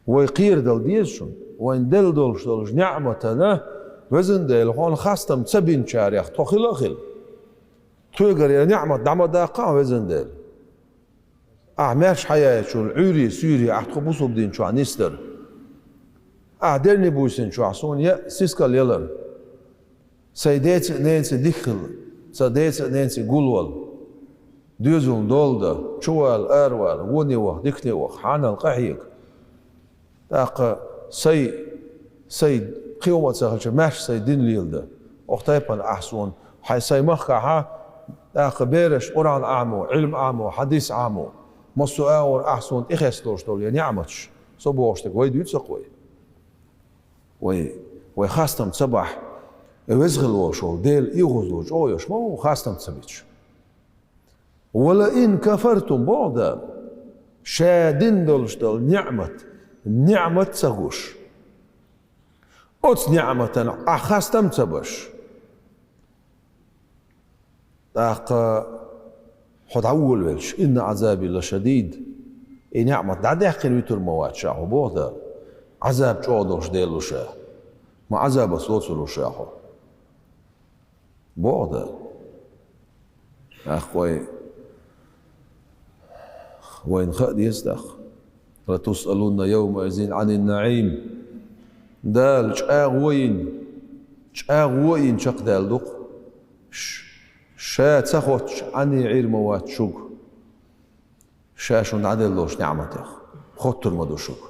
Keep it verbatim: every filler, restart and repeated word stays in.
Вай кхерадала деза шуна, вайна делла долуш долчу ниӀматана, везан Дела, хьуна хастам ца бинчарех тхо хила а хила. Тхоьгара я ниӀмат дӀа ма даккха, везан Дела. Ахьа маьрша хьаяьллачул Ӏуьйре, суьйре ахьа тхо бусалба дин чохь нисдар. Ахьа дерриг буьйсанна чохь суна яа сискал ялар. Сайн деца а, ненаца а дика хила, сан деца а, ненаца а гулвала, доьзална дола дан, чувала, аравала, воне ваха, дикане ваха, хьанал къахьега. ТӀаккха сайн, сайн кхин хӀума ца хилча, маьрша сайн дин леладан. Оха тайпана ахьа суна, хьайн сайн махкахьа, тӀаккха бераш Къуръан Ӏамо, Ӏилма Ӏамо, хьадис Ӏамо, массо а агӀор ахьа суна тӀехьесталуш долу я ниӀматаш, со бохуш дерг вай дуьйцу-кх вай. Вай, вай хастам ца бахь, веза хила волуш волу Дела оьгӀазло чӀогӀа йолуш ма ву хастам ца бича. «Ва ла ин кафартум», боху Дала, ша дина долуш долу ниӀмат, ниӀмат ца гуш, оцу ниӀматана ахьа хастам ца баш, тӀаккха хьо дӀаволавелча, «инна Ӏазаби ла шадид», и ниӀмат дӀадаьккхина вуьтур ма вац ша хьо, боху Дала. Ӏазаб чӀогӀа долуш Дела ву ша, ма Ӏазабаца лоцур ву ша хьо. Боху Дала. ТӀаккха вай, вайна хаа деза тӀаккха. «Ла тусъалунна йовмаизин Ӏанин наӀим». Дала чӀагӀо йина, чӀагӀо йина чекхдаьлла ду-кх. Ш-, ша ца хоттуш Ӏане Ӏийр ма вац шуьга. Ша шуна дӀаделла долуш ниӀматех хоттур ма ду шуьга.